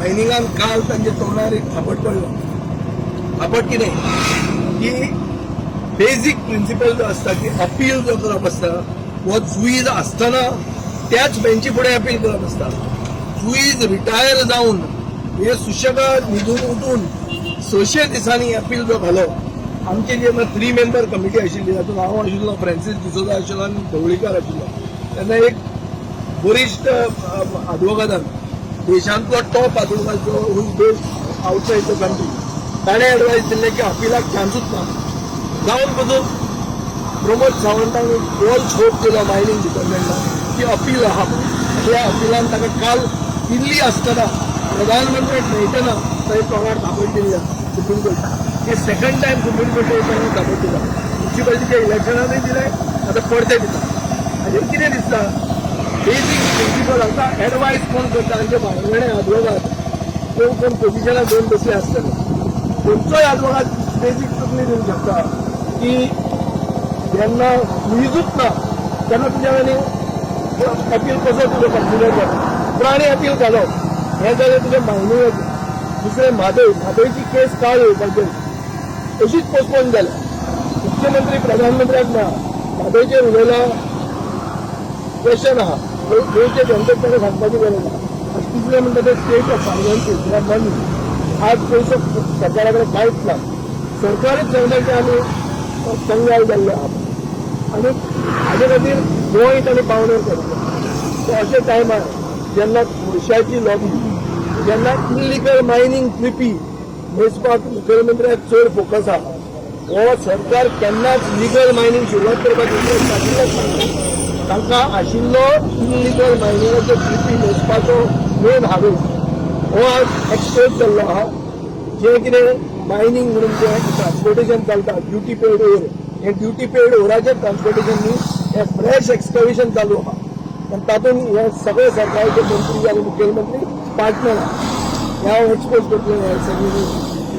मायनिंगान काल तांच्या तोंडार एक थापट पडलो. थापट कितें की बेजीक प्रिंसिपल जो आसता की अपील जो करप आसता हो जुईज आसतना त्याच बेंची फुडें अपील करप आसता. जुईज रिटायर जावन हे सुशेगाद न्हिदून उठून 600 दिसांनी अपील जो घालो, आमची जी थ्री मेंबर कमिटी आशिल्ली, तातूंत हांव आशिल्लो, फ्रांसीस डिसोजा आशिल्लो आनी ढवळीकर आशिल्लो. तेन्ना एक वरिश्ठ आदवोगादान, देशांतलो टॉप आदवोगाद जो who is based outside the country, ताणें एडवायस दिल्लें की अपिलाक चान्सूच ना. जावन पसून प्रमोद सावंतान एक फॉल्स होप दिलो मायनिंग डिपार्टमेंटाक की अपील आहा म्हणून. त्या अपिलान ताका काल दिल्ली आसतना प्रधानमंत्र्याक मेळटना थंय तोंडार थापट दिल्लें सुप्रीम कोर्ट. हे सेकंड टायम सुप्रीम कोर्ट तोंडार थापट दिला. म्युनिसिपालिटीच्या इलेक्शनानूय दिलें, आतां परतें दिता. हाजेर कितें दिसता? बेजीक प्रिंसिपल आतां एडवायस कोण करता? आमचे बांगडे आदवोगाद कोण कोण पोजिशनार घेवन बसले आसतले. खंयचोय आदवोगाद बेजीक तकली दिवंक शकता की जेन्ना जुईजूच ना तेन्ना तुज्या वयल्यान अपील कसो तुजो कन्सिडर जाता? पूण आनी अपील घालो. हें जालें तुजें मायनिंगाचें. दुसरें म्हादय. म्हादयची केस काल येवपाची, अशीच पोस्टपोन जाल्या. मुख्यमंत्री प्रधानमंत्र्याक ना म्हादयचेर उलयला. क्वेश्चन आहा, गोंयचे जनतेक ताका सांगपाची गरज ना. आनी तिसरें म्हणटा तें स्टेट ऑफ फायनान्सीस किंवा मनी. आज पयसो सरकारा कडेन कांयच ना. सरकारच सांगता की आमी कंगाल जाल्ले आहा आनी हाजे खातीर गोंय तांणी पावणेर काडिल्लें. सो अशे टायमार जेन्ना पयशाची लॉबी, जेन्ना इलिगल मायनींग ट्रिपी मेजपाक मुखेलमंत्र्याक चड फोकस आहा, हो सरकार केन्नाच लिगल मायनींग सुरवात करपाक इंट्रस्ट आशिल्लोच ना. तांकां आशिल्लो इलिगल मायनिंगाचो ट्रिपी मेजपाचो मेन हावेस. हो आज एक्सपोज जाल्लो आहा. जें कितें मायनींग म्हणून जें ट्रान्सपोर्टेशन चलता, ड्युटी पेड ओर, हें ड्युटी पेड ओराचें ट्रान्सपोर्टेशन न्ही, हें फ्रेश एक्सकवेशन चालू आहा आनी तातूंत हे सगळे सरकारचे मंत्री आनी मुखेलमंत्री पार्टनर आहा. हें हांव एक्सपोज करतलो हे सगळी.